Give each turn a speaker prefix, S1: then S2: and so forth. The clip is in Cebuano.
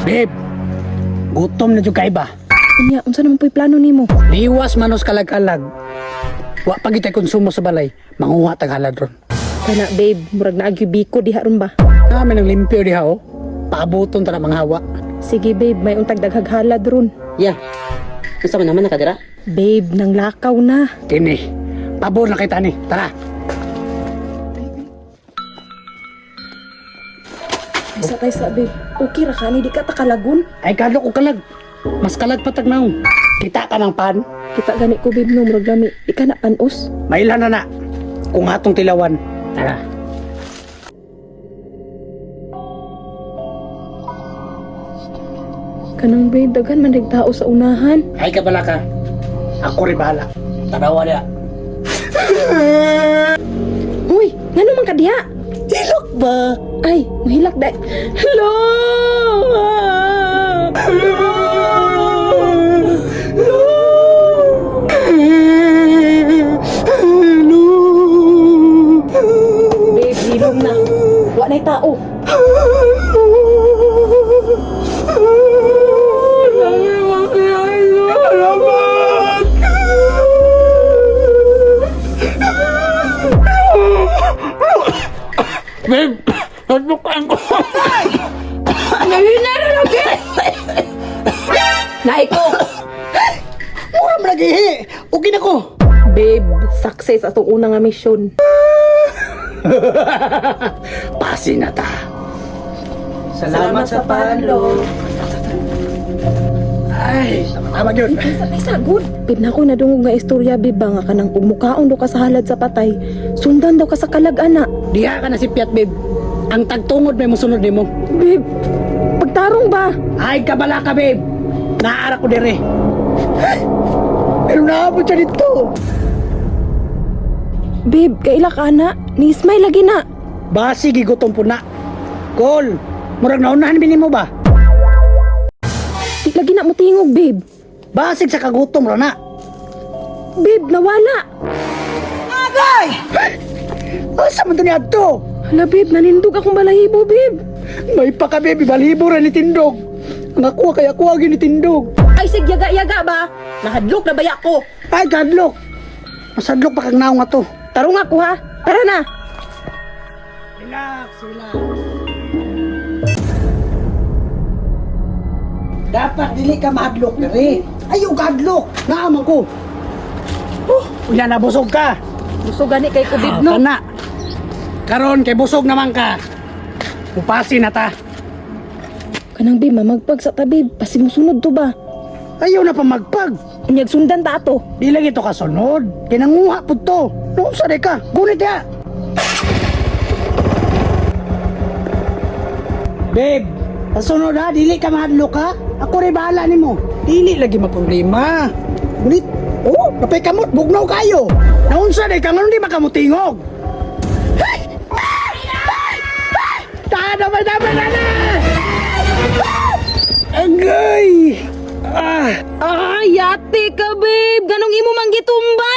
S1: Babe, gutom na jud kay ba?
S2: Unya, unsa naman po'y plano nimo?
S1: Liwas manos kalag-kalag. Wa pa gitay konsumo sa balay, manguha tag halad ron.
S2: Kana babe, murag naag biko diha ron ba?
S1: Namin ang limpyo diha oh. Paabuton ta na mga hawa.
S2: Sige babe, may untag daghag halad ron.
S3: Ya. Unsa man naman nakadira?
S2: Babe, nang lakaw na.
S1: Kini, pabor na kita ni. Tara.
S2: Taysa, taysa babe. Okay ra ka ni, di ka takalagon.
S1: Ay kadlok og kalag. Mas kalag pa tag naong. Kita ka ng pan.
S2: Kita gani ko babe no, murag lami. Di ka na panos.
S1: Mailan na na. Kung atong tilawan. Tara.
S2: Kanang babe, daghan man dig tao sa unahan.
S1: Ay kabala ka. Ako rin bahala. Tanawa niya.
S2: Uy, ngano man ka diha?
S1: Ilok ba?
S2: Ay, mahilak dai. Hello! Babe, hilom na. Wa na'y tao.
S1: Babe, nagbukaan ko.
S2: Nahina na lagi! Naiko!
S1: Mura man nagihi. Okay na ko.
S2: Babe, success atong una nga mission.
S1: Pasi na ta.
S2: Salamat sa panlo.
S1: Ay, tama-tama yun.
S2: Ay, sa good. Babe, na ako nadungog nga istorya, babe, ba nga kanang kung mukaon daw ka sa halad sa patay, sundan daw ka sa kalag, ana.
S1: Diha ka na si Piat, babe. Ang tagtungod may musunod nimo.
S2: Babe, pagtarong ba?
S1: Ay, kabala ka, babe. Naara ko dire. Pero naabot siya dito.
S2: Babe, kaila ka, ana. Ni Ismail lagi na.
S1: Basi gigutom po na. Call. Murag naunahan bini mo ba?
S2: Di lagi na mo tingog, babe.
S1: Basig sa kagutom ra na.
S2: Babe, nawala.
S1: Asa man to ni adto?
S2: Hala, babe, nanindog akong balahibo, babe.
S1: May paka baby balhibo ra ni tindog. Ang ako kay ako agi ni tindog.
S2: Ay, sig yaga-yaga ba? Nahadlok na baya ko.
S1: Ay kadlok. Masadlok pa kag naong ato.
S2: Tarong ako, ha? Tara na.
S1: Relax, relax. Dapat dili ka mahadlok diri. Ayo kadlok. Naaman ko. Oh, unya na busog ka.
S2: Gusto gani kay ko, babe, no?
S1: No. Kana. Karon kay busog naman ka. Upasi na ta.
S2: Kanang, babe, mamagpag sa ta, babe. Pasimusunod to ba?
S1: Ayaw na pamagpag.
S2: Unyag sundan ta ato.
S1: Di lagi to kasunod. Kinanguha pud to. Noon sa ka. Gunit ya. Babe, kasunod ha, dili ka mahadlok ha. Ako rin bahala nimo. Dili lagi maproblema. Gunit. Oh, kapay kamot, bugnaw kayo. Naunsa day ka nganong di makamutingog. Hey! Ay! Ay! Ay! Tahan na ba na na? Agay! Ah!
S2: Ah, yate ka, babe. Ganong imo man gitumba.